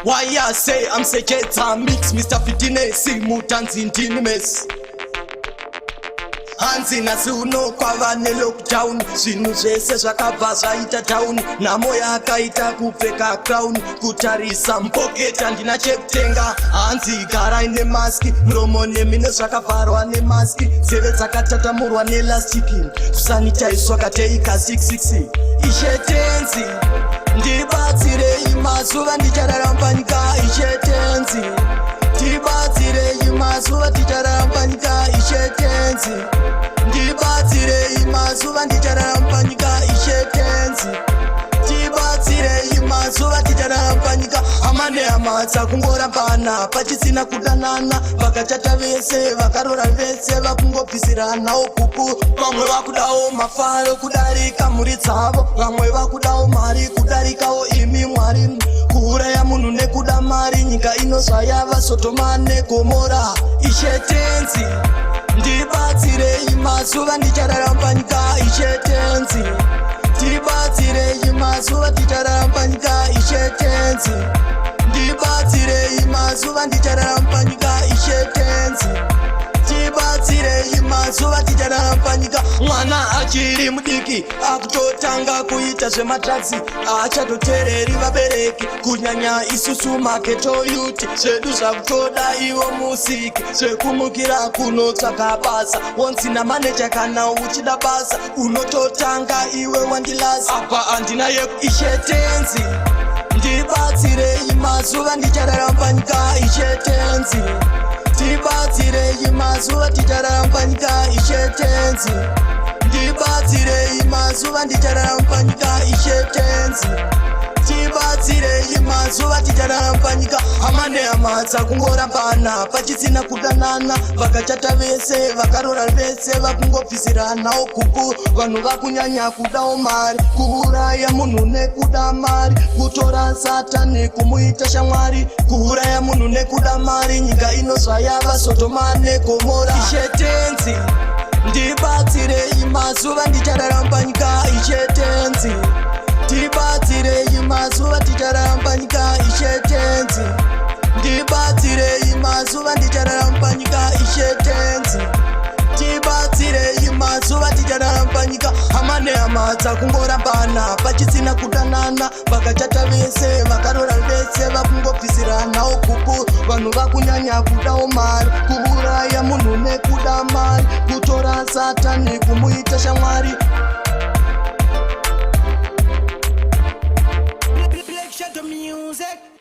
Why I say I'm Seketa mix Mr. Fitness mutanzi ndini mess. Hanzi nhasi uno kwava nelockdown, zvinhu zvese zvakabva zvaita down. Nhamo yakaita kupfeka crown, kutarisa mupocket handina chekutenga. Hanzi garai nemask, muromo nemhino zvakavharwa nemask, nzeve dzakatatamurwa neelastic, kusanitaiswa kateika 66. Ishe Tenzi, ndibatsirei, mazuva ndichararama panyika. Ishe Tenzi, tibatsirei, mazuva tichararama panyika. Ishe Tenzi, ndibatsirei, mazuva ndichararama panyika. Ishe Tenzi, tibatsirei, mazuva tichararama panyika. Hama nehama dzakungorambana pachisina kudanana. Vakachata vese, vakarora vese, vakungobvisiranawo pupu. Vamwe vakudawo mafaro kudarika mhuri dzavo, vamwe vakudawo mari kudarikawo imi Mwari. Kuuraya munhu nekuda mari, nyika ino zvayava Sodhoma neGomora. Ishe Tenzi, ndibatsirei, mazuva ndichararama panyika. Ishe Tenzi, tibatsirei, mazuva tichararama panyika. Ishe Tenzi, ndibatsirei, mazuva ndichararama panyika. Ishe Tenzi, tibatsirei, mazuva tichararama panyika. Mwana achiri mudiki akutotanga kuita zvemadrugs, achatoteereri vabereki, kunyanya isusu maghetto youth. Zvedu zvakutoda ivo musiki zvekumukira kunotsvaga basa. Wonzi namaneja, kana uchida basa unototanga iwe wandilasa. Apa handina yeku. Ishe Tenzi, ndibatsirei, mazuva ndichararama panyika. Ishe Tenzi, tibatsirei, mazuva tichararama panyika. Ishe Tenzi, ndibatsirei, mazuva ndichararama panyika. Ishe Tenzi, tibatsirei, mazuva tichararama panyika. Hama nehama dzakungorambana pachisina kudanana. Vakachata vese, vakarora vese, vakungobvisiranawo kuku. Vanhu vakunyanya kudawo mari, kuuraya munhu nekuda mari, kutora Satani kumuita shamwari. Kuuraya munhu nekuda mari, nyika ino zvayava Sodhoma neGomora. Ishe Tenzi, ndibatsirei, mazuva ndichararama panyika. Ishe Tenzi, tibatsirei, mazuva tichararama panyika. Ishe Tenzi, ndibatsirei, mazuva ndichararama panyika. Ishe Tenzi, tibatsirei, mazuva tichararama panyika. Hama nehama dzakungorambana pachisina kudanana. Vakachata vese, vakarora vese, vakungobvisiranawo kuku. Vanhu vakunyanya kudawo mari, kuuraya munhu nekuda mari, kutora Satani kumuita shamwari. Black Shadow Music.